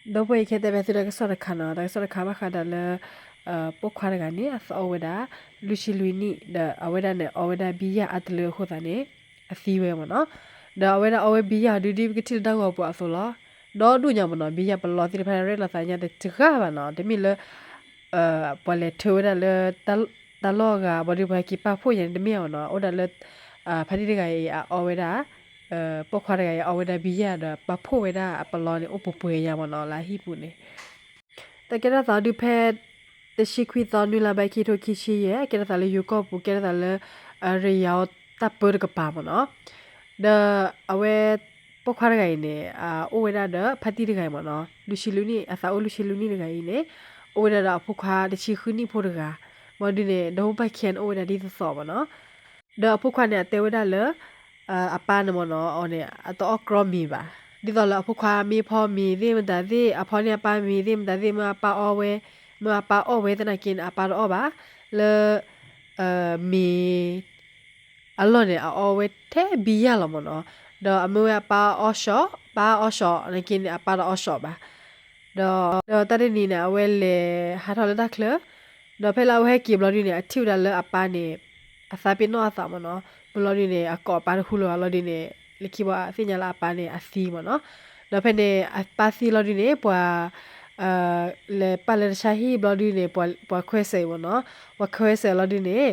ဒီပုၢ်ဝဲၢ်အံၤ ခဲတဲဘၣ်သုတၢ်ကစီၣ်တခါနီၤ, တၢ်ကစီၣ်တခါဘၣ်ဃးဒီးလၢ ပိာ်ခွါတဂၤန့ၣ် အသးအိၣ်ဝဲဒၣ် လွံၢ်ဆံလွံၢ်နံၣ် ဒီးအဝဲဒၣ်န့ၣ် အီဝဲဒၣ်ဘံယၢ်အါတလၢအဃိသတးန့ၣ် အသံဝဲမ့ၢ်နီၤ. ဒီးအဝဲဒၣ်အီဝဲဘံယၢ်ဒုး ဒ်ပကထံၣ်လၢတၢ်ဂီၤပူၤအသိးလီၤ. ဒီဒူၣ်ညါမ့ၢ်နီၤ, ဘံယၢ်ပလီသ့ၣ်တဖၣ်န့ၣ် ရဲၣ်လီၤသးညါတဂၤဘၣ်နီၤ, တမ့ၢ်လၢ ပှၤလဲၤထၢဝဲဒၣ်လၢ တၢ်လီၢ်အဂၤ ဘၣ်ဒီးပှၤဟဲက့ၤပာ်ဖှိၣ်ညါန့ၣ် တမ့ၢ်မ့ၢ်နီၤ, အိၣ်ဒၣ်လၢ ဖါတံၢ်တဂၤအံၤ အအီဝဲဒၣ် ပိာ်ခွါတဂၤအံၤ အီဝဲဒၣ်ဘံယၢ်ဒီး ပာ်ဖှိၣ်ဝဲဒၣ်အပလီန့ၣ် အိၣ်ပှဲၤပှဲၤညါမ့ၢ်နီၤ လၢအဟံၣ်ပူၤန့ၣ်. တၢ်ကဲထီၣ်သးဒုးဖဲ တဆံခွံသီ နွံလါဘဲ ခံထိခံဆံယဲၢ် ကဲထီၣ်သးလၢယိၤကီၢ်ပူၤ ကဲထီၣ်သးလၢ ရယၤတၢ်ပၢတကပၤမ့ၢ်နီၤ. ဒီးအဝဲ ပိာ်ခွါတဂၤအံၤန့ၣ် အိၣ်ဝဲဒၣ်ဒီးဖါတံၢ်တဂၤအံၤမ့ၢ်နီၤ, လွံၢ်ဆံလွံၢ်နံၣ် အသးအိၣ်လွံၢ်ဆံလွံၢ်နံၣ်တဂၤအံၤန့ၣ် အိၣ်ဝဲဒၣ်ဒီးအဖိခွါတဆံဃုနံၣ်ဖိတဂၤ, ဘၣ်ဒုးန့ၣ် ဒီဖိပၢ်ခံဂၤန့ၣ် အိၣ်ဝဲဒၣ်ဒ်သိးသိးမ့ၢ်နီၤ. ဒီးအဖိခွါန့ၣ် အတဲဝဲဒၣ်လၢ အပၢ်န့ၣ်မ့ၢ်နီၤ အီၤန့ၣ် အတအီၣ်ကြီမ့ၤဘၣ်. ဒ်သိးလၢအဖိခွါမ့ၢ်ဖီမ့ၤသ့ၣ်မတၤသ့ၣ် အဖီန့ၢ်အပၢ်မ့ၤသ့ၣ်မတၤသ့ၣ် မ့ၢ်အပၢ်အီၣ်ဝဲ, မ့ၢ်အပၢ်အီၣ်ဝဲသနာ်က့န့ၣ် အပၢ်တအီၣ်ဘၣ်. လၢ မ့ၤ အလီၢ်န့ၣ် အအီဝဲထဲဘံယၢ်လီၤမ့ၢ်နီၤ. ဒီးအမ့ၢ်ဝဲအပၢ်အီၣ်စီၤ, ပၢ်အီၣ်စီၤနာ်က့န့ၣ် အပၢ်တအီၣ်စီၤဘၣ်. ဒီး ဒီးတၢ်တနံၤန့ၣ် အဝဲလဲၤဟးထီၣ်လၢတၢ်ချၢ, ဒီးဖဲလၢအဝဲဟဲက့ၤဘျီဒုန့ၣ် အထံၣ်ဝဲဒၣ်လၢအပၢ်န့ၣ် အသးပ့ၤနီၣ်အသးမ့ၢ်နီၤ. ဘျီဒုန့ၣ် အကိးအပၢ်တဟူလၢၤဘၣ်လီၤဒုန့ၣ် လၢခံဘၣ်သ့ၣ်ညါလၢအပၢ်န့ၣ်အသံမ့ၢ်နီၤ. ဒီးဖဲန့ၣ် အပၢ်သံလီၤဒုန့ၣ် ပှၤ လဲၤပာ်လၢတၢ်ဆါဟံၣ်ဘျီဒုန့ၣ် ပှၤခွဲးစဲးမ့ၢ်နီၤ, ပှၤခွဲးစဲးလီၤဒုန့ၣ်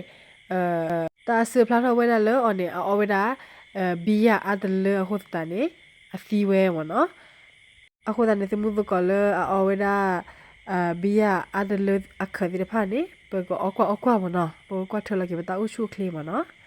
တၢ်အစၢဖျါထီၣ်ဝဲဒၣ်လၢအီၤန့ၣ် အအီဝဲဒၣ် ဘံယၢ်အါတလၢအဃိသတးန့ၣ် အသံဝဲမ့ၢ်နီၤ. အဃိသတးန့ၣ် သုမူသကိးလၢအအီဝဲဒၣ် ဘံယၢ်အါတလၢအခၢးသ့ၣ်တဖၣ်န့ၣ် ပကအီကွၢ်အီကွၢ်မ့ၢ်နီၤ, ပကကွၢ်ထွဲလီၤက့ၤပတၢ်အိၣ်ဆူၣ်အိၣ်ချ့မ့ၢ်နီၤ.